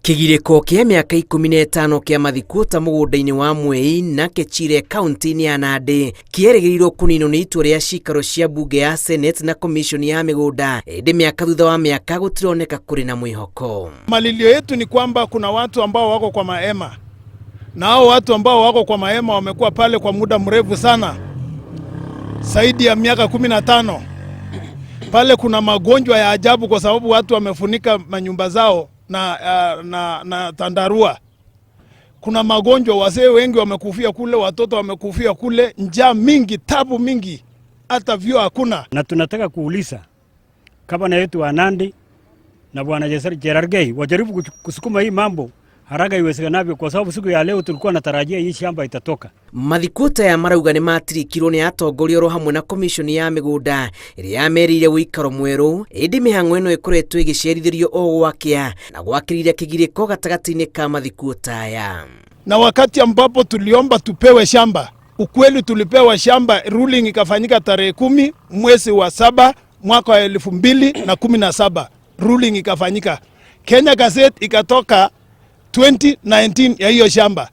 Kĩgirĩko kĩa mĩaka 15 kĩa mathikuota mũgũnda-inĩ wa Mwei na Kechire kaunti-inĩ ya Nandi kĩerĩgĩrĩirwo kũninwo nĩ itua rĩa cikaro cia mbunge ya Senate na komishoni ya mĩgũnda, ĩndĩ mĩaka thutha wa mĩaka gũtironeka kũrĩ na mwĩhoko. Malilio yetu ni kwamba kuna watu ambao wako kwa mahema na hao watu ambao wako kwa mahema wamekuwa pale kwa muda mrefu sana, zaidi ya miaka 15. Pale kuna magonjwa ya ajabu kwa sababu watu wamefunika manyumba zao na tandarua. Kuna magonjwa, wazee wengi wamekufia kule, watoto wamekufia kule, njaa mingi, tabu mingi, hata vyoo hakuna. Na tunataka kuuliza gavana yetu wa Nandi na bwana Cherargei wajaribu kusukuma hii mambo haraka iwezekanavyo, kwa sababu siku ya leo tulikuwa natarajia hii shamba itatoka. Mathikuota ya marauga nĩ matirikirwo nĩ atongoria oro hamwe na komishoni ya mĩgũnda ĩrĩa yamerĩire ũikaro mwerũ, ĩndĩ mĩhang'o ĩno ĩkoretwo ĩgĩcerithĩrio o gwakĩa na gwakĩrĩria kĩgirĩko gatagatĩ-inĩ ka mathikuota aya. Na wakati ambapo tuliomba tupewe shamba, ukweli tulipewa shamba, ruling ikafanyika tarehe 10 mwezi wa 7 mwaka wa 2017, ruling ikafanyika. Kenya Gazette ikatoka 2019 ya hiyo shamba.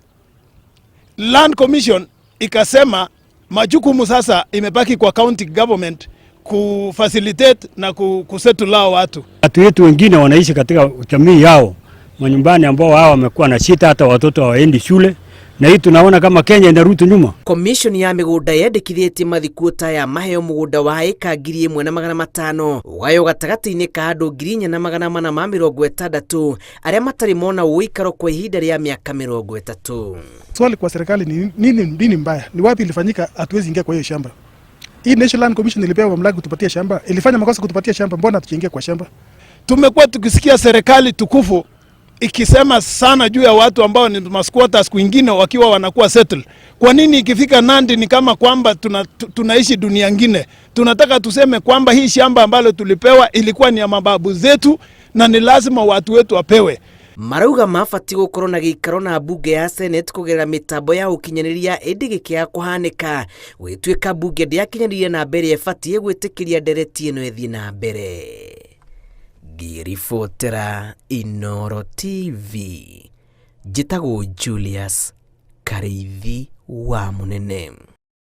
Land Commission ikasema majukumu sasa imebaki kwa county government kufacilitate na kusettle hao watu. Watu wetu wengine wanaishi katika jamii yao manyumbani, ambao hao wamekuwa na shida, hata watoto hawaendi shule, na hii tunaona kama Kenya inarudi nyuma. Komishoni ya mĩgũnda yendekithĩtie mathikuota ya maheo mũgũnda wa ĩka 1500 ũgaywo gatagatĩ-inĩ ka andũ 4460 arĩa matarĩ mona ũikaro kwa ihinda rĩa mĩaka 30. Swali kwa serikali ni nini, nini mbaya? Ni wapi ilifanyika? Hatuwezi ingia kwa hiyo shamba. Hii National Land Commission ilipewa mamlaka kutupatia shamba, ilifanya makosa kutupatia shamba, mbona hatujaingia kwa shamba? Tumekuwa tukisikia serikali tukufu ikisema sana juu ya watu ambao ni masquatters kwingine wakiwa wanakuwa settle. Kwa nini ikifika Nandi ni kama kwamba tunaishi dunia ngine? Tunataka tuseme kwamba hii shamba ambalo tulipewa ilikuwa ni ya mababu zetu na ni lazima watu wetu wapewe. Marauga mabatiĩ gũkorwo na gĩikaro na mbunge ya Senate kũgerera mĩtambo ya ũkinyanĩria, ĩndĩ gĩkĩaga kũhanĩka gũgĩtuĩka mbunge ndĩakinyanĩirie namba ĩrĩa ĩbatiĩ gwĩtĩkĩria ndereti ĩno ĩthiĩ na mbere. Ngĩribotera Inooro TV, njĩtagwo Julius Karĩithi wa Mũnene.